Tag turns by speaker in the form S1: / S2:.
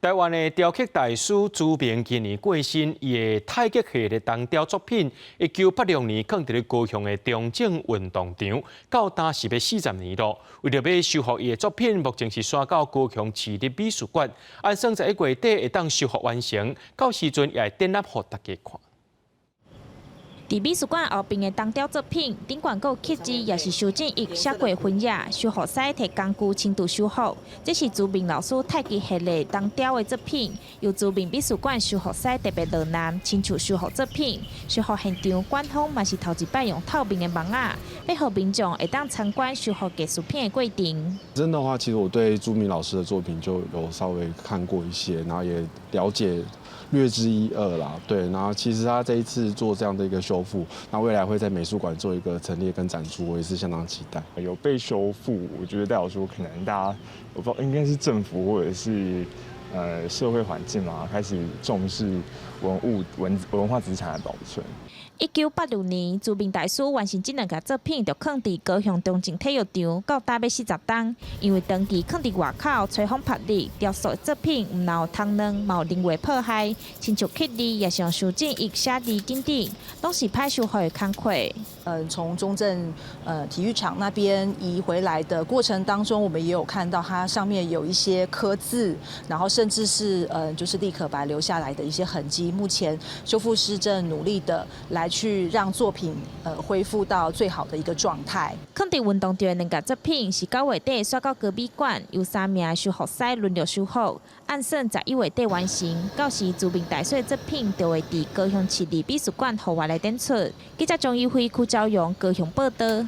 S1: 台灣的雕刻大師朱銘今年過身，伊的太極系列銅雕作品，1986年囥佇咧高雄的中正運動場，到今是欲40年囉。為著欲修復伊的作品，目前是徙到高雄市立美術館，按算11月底會當修復完成，到時陣也會展覽予大家看。
S2: 佇美術館後爿的銅雕作品，頂懸閣有刻字，也是修正液寫過痕跡，修復師提工具深度修復。這是朱銘老師太極系列銅雕的作品，由朱銘美術館修復師特別落難親手修復作品。修復現場，館方嘛是頭一擺用透明的網仔，欲予民眾會當參觀修復藝術品的過程。
S3: 真的話，其實我對朱銘老師的作品就有稍微看過一些，然後也了解略知一二啦。對，然後其實他這一次做這樣的一個修復，那未來會在美術館做一個陳列跟展出，我也是相當期待。
S4: 有被修復，我覺得代表說可能大家，我不知道應該是政府或者是社會環境嘛，開始重視文物文化資產的保存。
S2: 1986年，朱銘大師完成這兩個作品，就囥佇高雄中正體育場，到今欲40冬。因為長期囥佇外口，吹風曝日，雕塑作品毋但有蟲卵，嘛有人為破壞，親像刻字，也是用修正液寫字等等，攏是歹修復的工課。
S5: 從中正體育場那邊移回來的過程當中，我們也有看到它上面有一些刻字，然後甚至是就是立可白留下來的一些痕跡。目前修復師正努力的來去讓作品恢復到最好的一個狀態。
S2: 囥佇運動場的兩個作品是9月底徙到高美館，由三名修復師輪流修復，按算11月底完成。到時朱銘大師的作品就會佇高雄市立美術館戶外來展出。記者張怡輝、柯昭陽高雄報導。